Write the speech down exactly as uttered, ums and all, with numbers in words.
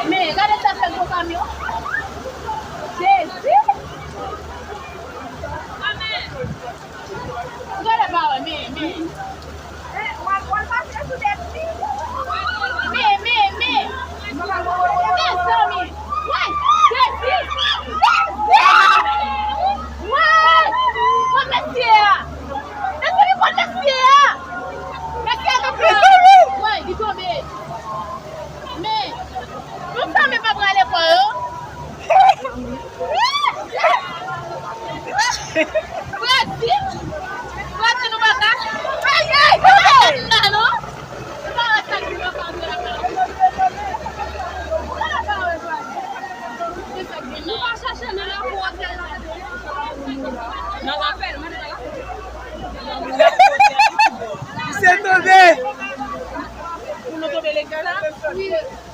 Men, gade sa fè gwo kamyon. Jezi! Gade pa wè, men, men. Men, men, men. Mezanmi. Woy, Jezi! Jezi! Woy! Kot mesye a? Mezanmi, kot mesye a? Mesye a tonbe. Woy, li tonbe. Men, nou fanmi pa prale kò yo. Jezi!